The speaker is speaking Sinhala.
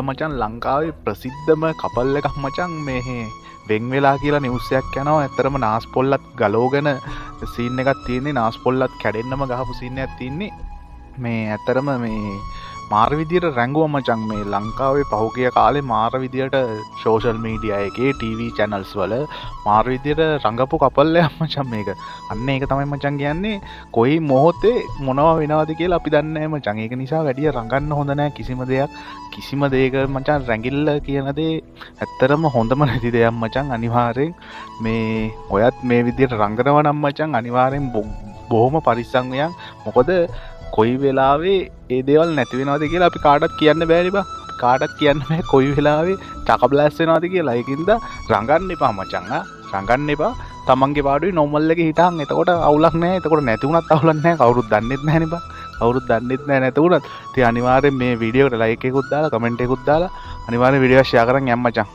මචං, ලංකාවේ ප්‍රසිද්ධම කපල් එකක් මචං මේ වෙන් වෙලා කියලා නිවුස් එකක් යනවා. ඇත්තටම නාස් පොල්ලත් ගලෝගෙන සීන් එකක් තියෙන්නේ. නාස් පොල්ලත් කැඩෙන්නම ගහපු සීන් එකක් තියෙන්නේ. මේ ඇත්තටම මේ මාර විදියට රැඟුවා මචං. මේ ලංකාවේ පහුගිය කාලේ මාර විදියට සෝෂල් මීඩියා එකේ, ටීවී චැනල්ස් වල මාර විදියට රඟපු කපල් එකක් මචං මේක. අන්න ඒක තමයි මචං කියන්නේ, කොයි මොහොතේ මොනවා වෙනවද කියලා අපි දන්නේ නැහැ මචං. ඒක නිසා වැඩිය රඟන්න හොඳ නැහැ කිසිම දෙයක්. කිසිම දෙයක මචං රැඟිල්ල කියන දේ ඇත්තටම හොඳම නැති දෙයක් මචං. අනිවාර්යෙන් මේ ඔයත් මේ විදියට රඟනවා නම් මචං අනිවාර්යෙන් බොහොම පරිස්සම් වෙයන්. මොකද කොයි වෙලාවේ ඒ දේවල් නැති වෙනවද කියලා අපි කාටවත් කියන්න බෑනේ බං. කාටවත් කියන්න බෑ කොයි වෙලාවේ චක බ්ලාස්ට් වෙනවද කියලා. ඒකින්ද රඟන්න එපා මචං. ආ, රඟන්න එපා. තමන්ගේ පාඩුවේ නෝමල් එකේ හිටහන්. එතකොට අවුලක් නෑ. එතකොට නැති වුණත් අවුලක් නෑ. කවුරුත් දන්නෙත් නෑනේ බං. කවුරුත් දන්නෙත් නෑ නැති වුණත්. ඉතින් අනිවාර්යෙන් මේ වීඩියෝ එකට ලයික් එකකුත් දාලා, කමෙන්ට් එකකුත් දාලා, අනිවාර්යෙන් වීඩියෝ එක ෂෙයා කරන් යන්න මචං.